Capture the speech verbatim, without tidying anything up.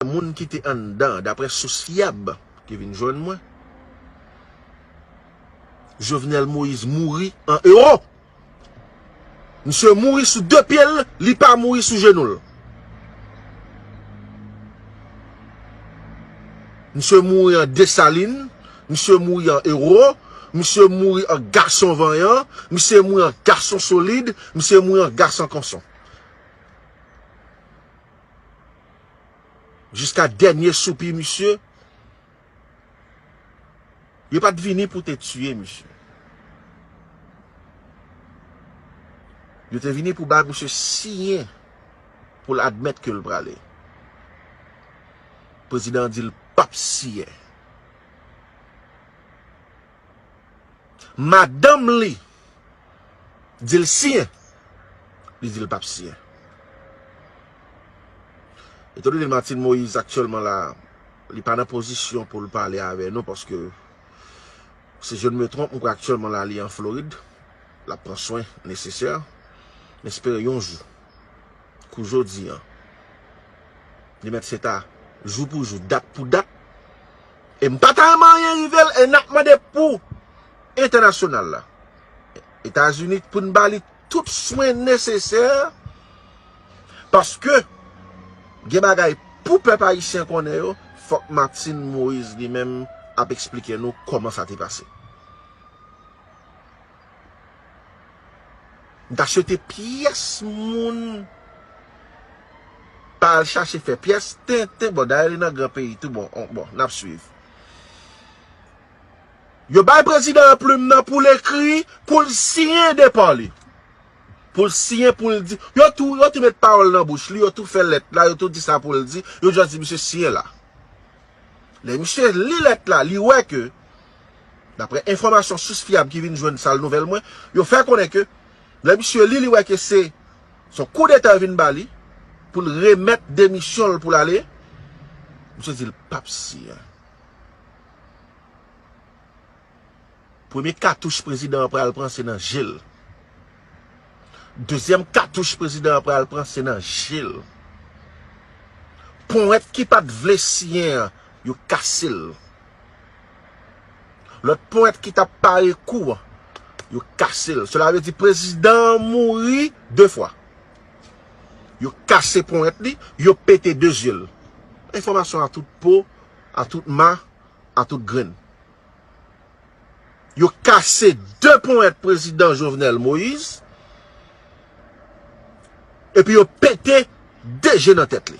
moun ki te anndan, daprè sous fyab ki vin jwenn mwen, Jovenel Moïse mouri an ewo. Misye mouri sou de pye l, li pa mouri sou jenou l. Misye mouri an Desalin, misye mouri an ewo, misye mouri an gason vanyan, misye mouri an gason solid, misye mouri an gason konson. Jiska dènye soupi misye, yo pa t vini pou te tiye misye. Yo te vini pou bay misye siyen pou l admèt ke l prale. Prezidan an di l p ap siyen. Madanm li di l siyen, li di l p ap siyen. Etandone Martine Moïse aktyèlman la, li pa nan pozisyon pou l pale avè nou, paske, si je ne me trompe, mwen kwè aktyèlman la, li an Florid. L ap pran swen nesesè. M espere yon jou, kou jodi an, li mèt se ta jou pou jou, dat pou dat. E m pa ta renmen anyen rive l, e n ap mande pou entènasyonal la, Etazini, pou n ba li tout swen nesesè, paske gen bagay pou pèp ayisyen konnen yo, fòk Martine Moïse li menm ap eksplike nou kòman sa te pase. M ta swete pyès moun pa al chache fè pyès tenten. Bon, dayè li nan gran peyi tou, bon, on, bon, n ap swiv. Yo bay prezidan an plim nan pou l ekri, pou l siyen depa li. Pou l siyen, pou l di. Yo tou, yo tou met pawòl nan bouch li, yo tou fè lèt la, yo tou di sa pou l di, yo jis di misye siyen la. Lè misye li lèt la, li wè ke, daprè enfòmasyon sous fyab ki vin jwenn Sal Nouvèl mwen, yo fè konnen ke, lè misye li, li wè ke se, se yon koudeta yo vin ba li, pou l remèt demisyon l pou l ale, misye di l p ap siyen. Premye katouch prezidan an pral pran, se nan je l. Dezyèm katouch prezidan an pral pran, se nan je l. Ponyèt ki pa t vle siyen an, yo kase l. Lòt ponyèt ki t ap pare kou an, yo kase l. Sela vle di prezidan an mouri de fwa. Yo kase ponyèt li, yo pete de zye l. Enfòmasyon a tout po, a tout ma, a tout grenn. Yo kase de ponyèt prezidan Jovenel Moïse, epi yo pete de je nan tèt li.